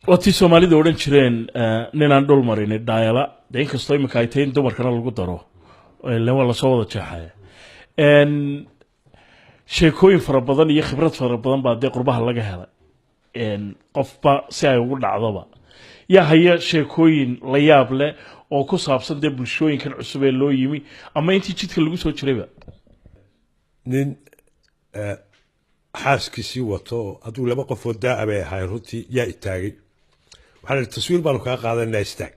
Waa tii Soomaalida odhan jireen ninaan dhul marini dhaayala. Dee inkastoo iminka ay tahay in dumarkana lagu daro, ilen waa lasoo wada jeexaya. Sheekooyin fara badan iyo khibrad fara badan baa dee qurbaha laga helay, qofba si ay ugu dhacdoba. Yaa haya sheekooyin la yaab leh oo ku saabsan dee bulshooyinkan cusub ee loo yimi ama intii jidka lagu soo jirayba? Nin xaaskiisii wato oo hadduu laba qofoo daa'a bay ahaayeen runtii, yaa itaagay. Waxaan idhi, taswiir baanu kaa qaadanaa, istaag.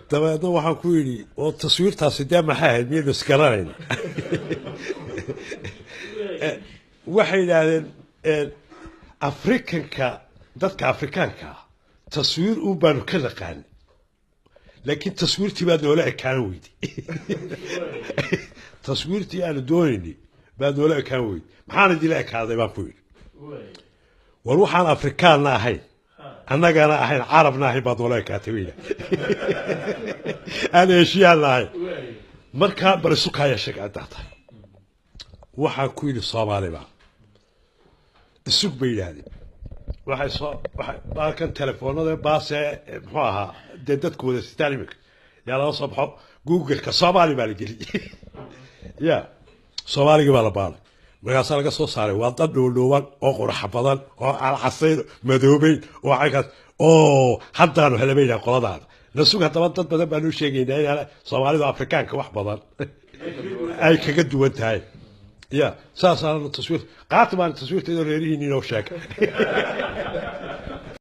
Dabeedna waxaan ku yidhi, oo taswiirtaasi dee maxay ahayd? Miyaynu isgaranayna? Waxay yidhaahdeen, Afrikanka, dadka Afrikaanka ah taswiir uun baanu ka naqaanay, laakiin taswiirtii baad noola ekaan weyday, taswiirtii aanu doonaynay baad noola ekaan weyday. Maxaan idila ekaaday baan ku yidhi. War waxaan Afrikaanna ahayn, annagana ahayn, Carabna ahayn baad noola ekaatay weyda, aan Eeshiyaanna ahayn. Markaa bal isu kaaya sheeg ciddaa tahay. Waxaan ku yidhi, Soomaaliba isug bay yidhaahdeen. Waxay soo waxay baalkan telefoonada baase, muxuu ahaa dee, dadku wada sitaan iminka, yaa lala soo baxo, Google-ka Soomaali baa la geliyey, ya Soomaaligii baa la baalay. Markaasaa laga soo saaray waa dad dhoodhooban oo quraxa badan oo alcasayn madoobeyn oo caynkaas oo haddaanu hele bay yidhahan qoladaada nasug. Haddaba dad badan baanu sheegaynaa inaan Soomaalidu Afrikaanka wax badan ay kaga duwan tahay. Ya saasaana taswiir qaati baan taswiirteeda reerihiin inoo sheega.